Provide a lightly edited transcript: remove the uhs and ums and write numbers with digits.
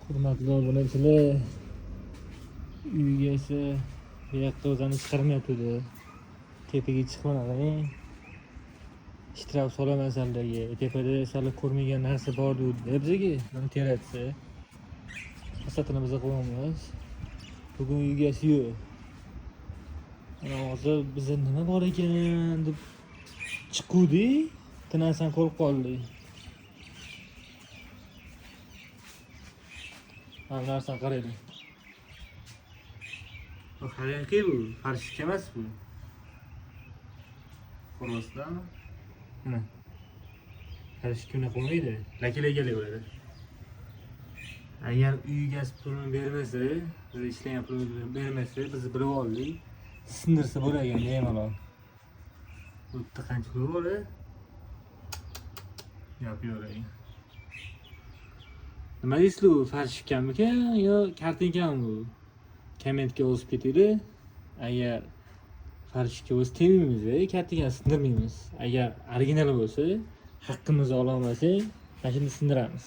Hurmatli obunachilar, uyga esa bu yoqda o'zini chiqarmayotgandi. Tepaga chiqmadi. Shtraf solaman sizlarga. Tepada sizlar ko'rmagan narsa bor degandi bizga. Buni teratsa. Hasatini biza qo'yamiz. Bugun uy egasi yo'q. Ana hozir biza nima bor ekan deb chiquvdik. Bitta narsani ko'rib qoldik. Mana bu narsani qaranglar. Bu haqiqiy bu, farishka emas bu. Ko'ryapsizlarmi? Mana. Farishka unaqa bo'lmaydi. Laka-lakalik bo'ladi. Agar uy egasi pulini bermasa, biz ishlagan pulimizni bermasa, biz bilib oldik. Sindirsa bo'lagan bemalol. Bu yerda qancha pul bor? Gap yo'q ekan. Nima deysizlar, bu farishkamikan yo kartinkami bu? Kommentga yozib ketinglar. Agar farishka bo'lsa tegmaymiz, kartinkani sindirmaymiz. Agar original bo'lsa, haqqimizni ololmasak, mana shuni sindiramiz.